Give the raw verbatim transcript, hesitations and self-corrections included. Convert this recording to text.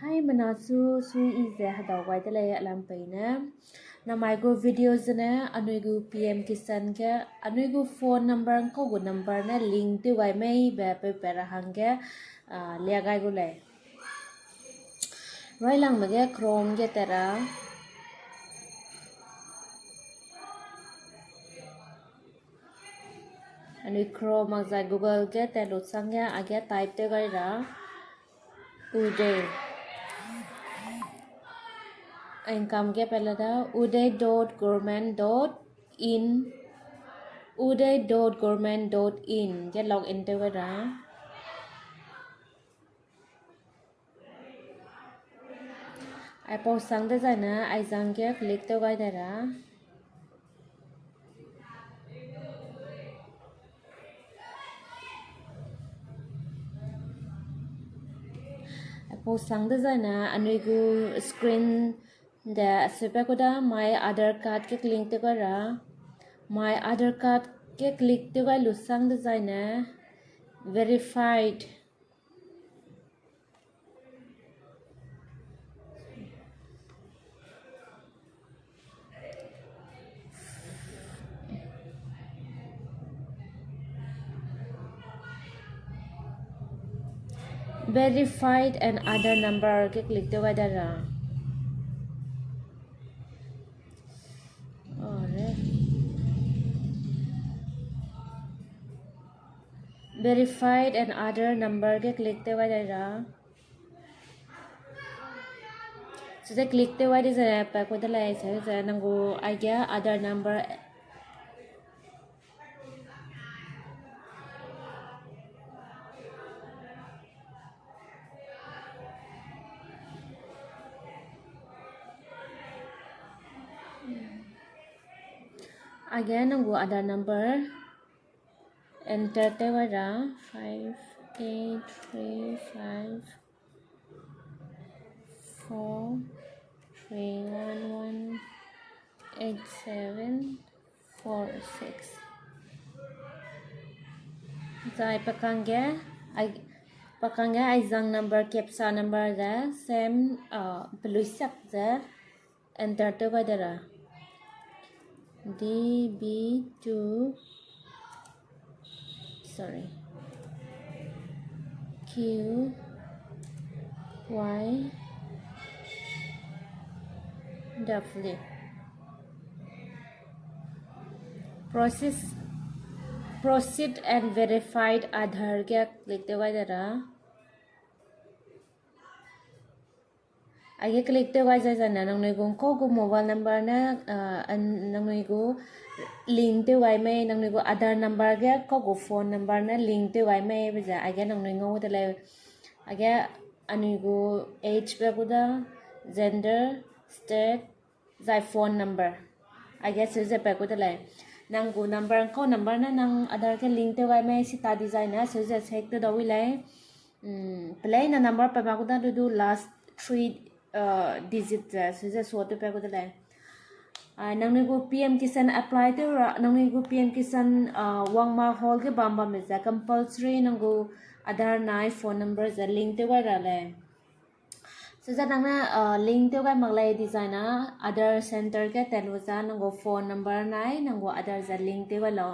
Haimena su, sui i ze hedau gai de lei alam peine. Namai gu video zene anui gu P M Kisan ge, anui gu phone number, ngkau gu number ne link tew gai mei be peu pe ra hangge, ah, lia gai gu lei. Railangme ge Chrome ge tat ra. Anui Chrome mak zai Google ge tat lu sangge age type tew gai ra. Uday. Income ge pe la da uday dot government dot in, uday dot government dot in ge log in tew gai ra. Aipau sang dezaine aizang ge click tew gai de ra. Aipau sang dezaine anui gu screen de aseu pe ku da My Aadhaar Card ge click tew gai ra. My Aadhaar Card ge click tew gai lu sang dezaine verified. Verified and Aadhaar number ge click tew gai da ra. Are. Verified and Aadhaar number ge click tew gai da ra. Seze click tew gai di ze pa ku de lei, seze nang gu aige Aadhaar number Again, nang gu Aadhaar number enter tew gai ra, five eight three five four three one one eight seven four six. Zai pakangge, ai, pakangge aizang number, captcha number ze same, ah, peluisiak ze enter tew gai de ra. D B two, sorry, Q Y W. Process, proceed and verified Aadhaar ge click tew gai de ra. Aige click tew gai zai zane nangnui gu ngkau gu mobile number ne, ah, an-, nangnui gu link tew gai mei, nangnui gu Aadhaar number ge kau gu phone number ne link tew gai mei be ze aige nangnui ngau de lei. Aige anui gu age pe gu da, gender, state, zai phone number. Aige seu ze pe gu de lei. Nang gu number, ngkau number ne nang Aadhaar ge link tew gai mei sita design ne seu ze check tew dau wi lei. Mm, pelei na number pe ma gu da du du last three, uh, digit ze, seu ze sua tew pe gu de lei. Ah, nangnui gu P M Kisan apply tew ra, nangnui gu P M Kisan, ah, Wangma Hall ge bam bam ze compulsory nang gu Aadhaar nai phone number ze link tew gai ra lei. Seu ze nang ne, ah, link tew gai mak lei design na Aadhaar center ge tat lu ze nang gu phone number nai nang gu Aadhaar ze link tew gai lau.